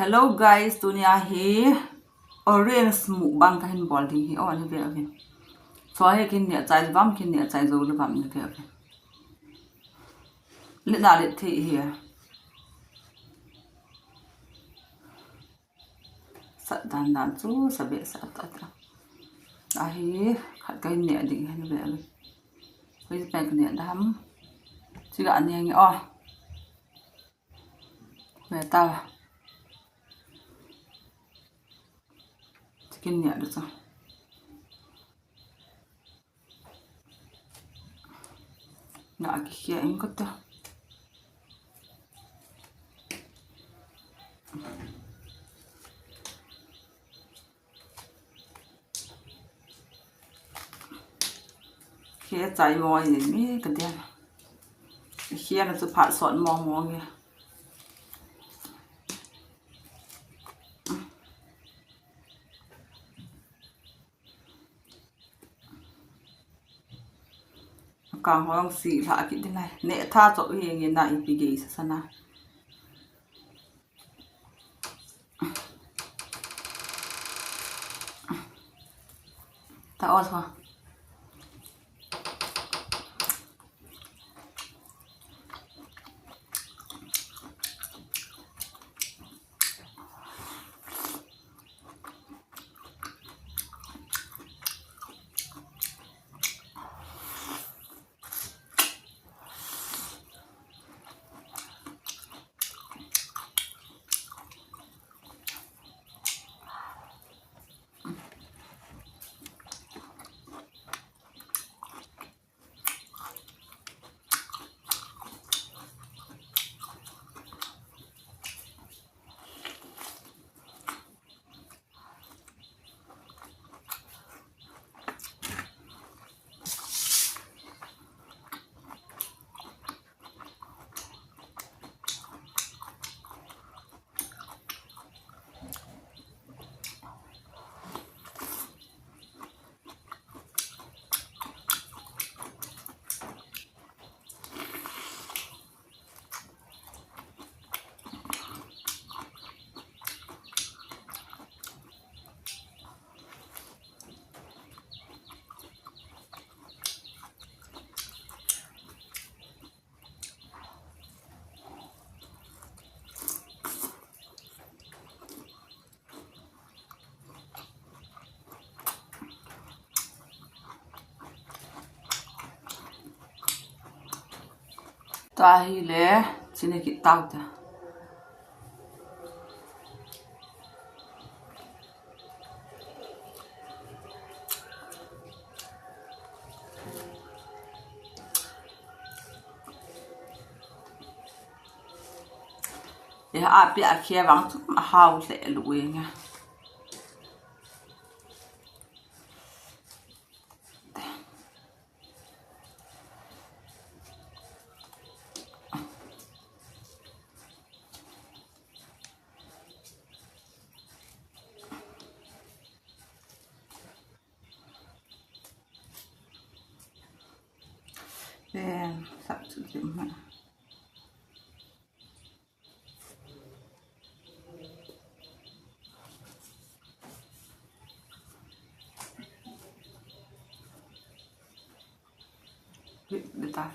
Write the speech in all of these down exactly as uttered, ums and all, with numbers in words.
Hello guys, tunia hi orange mukbang kahin bol ding ahi, oh, nave uvin. Chua hi kin neh chai le vam, kin neh chai jou le vam, nave uvin. Let na let thei ahi. Sat dan dan chu sa behseh tah tah. Ahi, khat kahin neh ding ahi, nave uvin. Hoiche pen kaneh ding ham. Chu ga neh nge, oh. Ve ta. Chicken neh ding chu. Na kikhia ing kate. Khia chai mo ye mi kate. Khia na chu phat sot mong mong e. Kang ho jong si lha kit ding ahi. Neh tha chop hi nge na ipi gei sa sa na. Ta o tho. Tua hi le, chini kit tau ta. E, api a khia vang chu ahao lheh lou e nga. Then, sap chu lim ma. Rit le ta.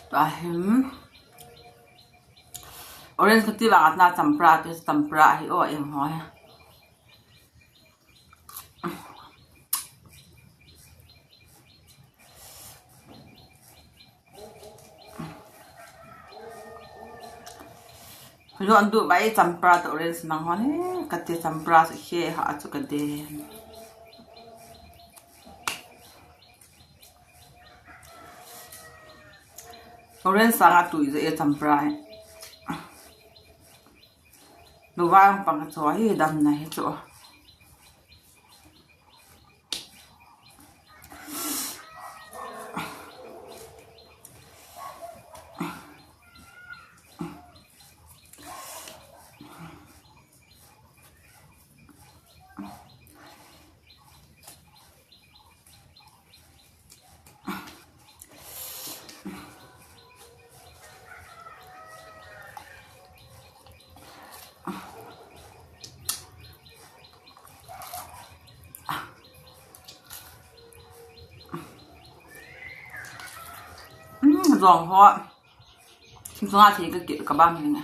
Tahim. Orange kati vang atna champra, tu champra hi o em ho hi. Lo an du bai champra to orange nang hon he, kati champra su he ha chu ka de. Orange sanga tui je e champra he. Lo vang pang cho hi dam na hi cho. Hmm, jong ho. Sing sunga thei ka ki, ka bam ni na.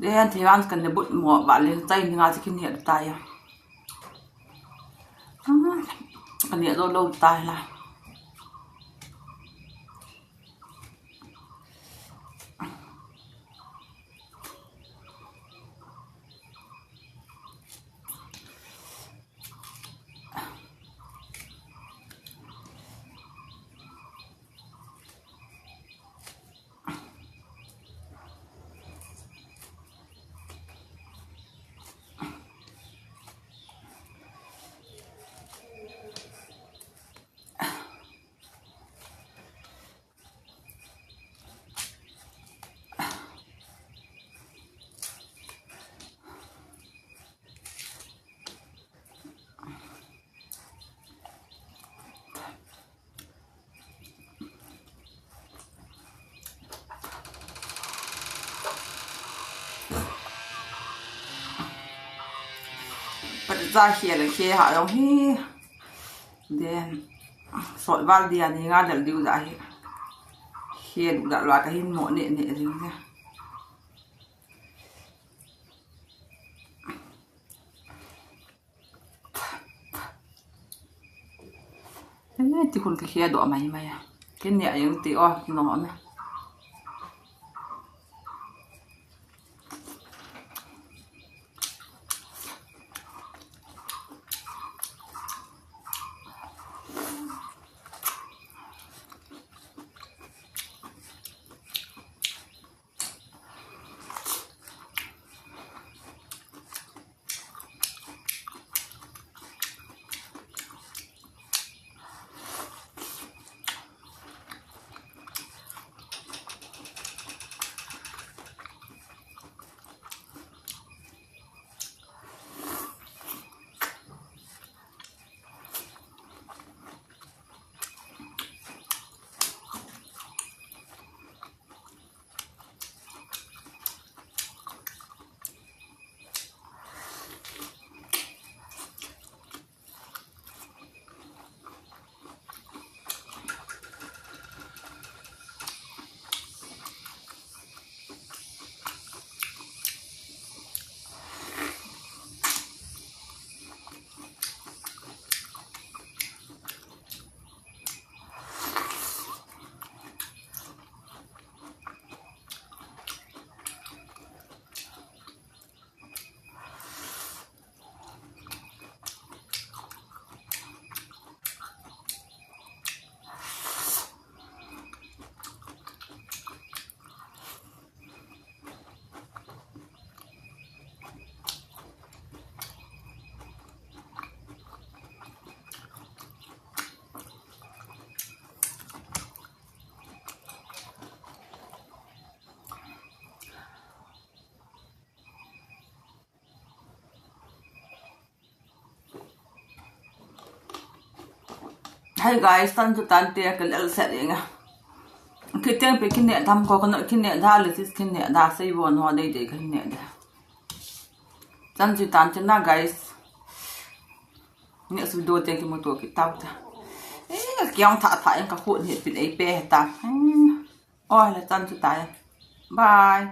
Dehan thei vang kan le but mo ba le chai ni nga chi kin ni ta ya. Kan ni lo lo ta la. Pati cha khia le khia ha jong hi. Den. Sot val dia ni nga dal diu da hi. Khia du da lua ka hin mo ne ne ring ja. Eh, ti khun ka khia doh mai mai a. Ken ne a jeng ti o, no na. Hey guys, chan chu tante, kalel set inga. Kiteng pe kine dam ko, kano kine da, le sis kine da, sei bon ho dei dei kine da. Chan chu tante na guys. Next video teng kimuto kit tau ta. Eh, kiang tha tha eng ka khut ni pin ei pe ta. Hmm. Oi, le chan chu tai. Bye.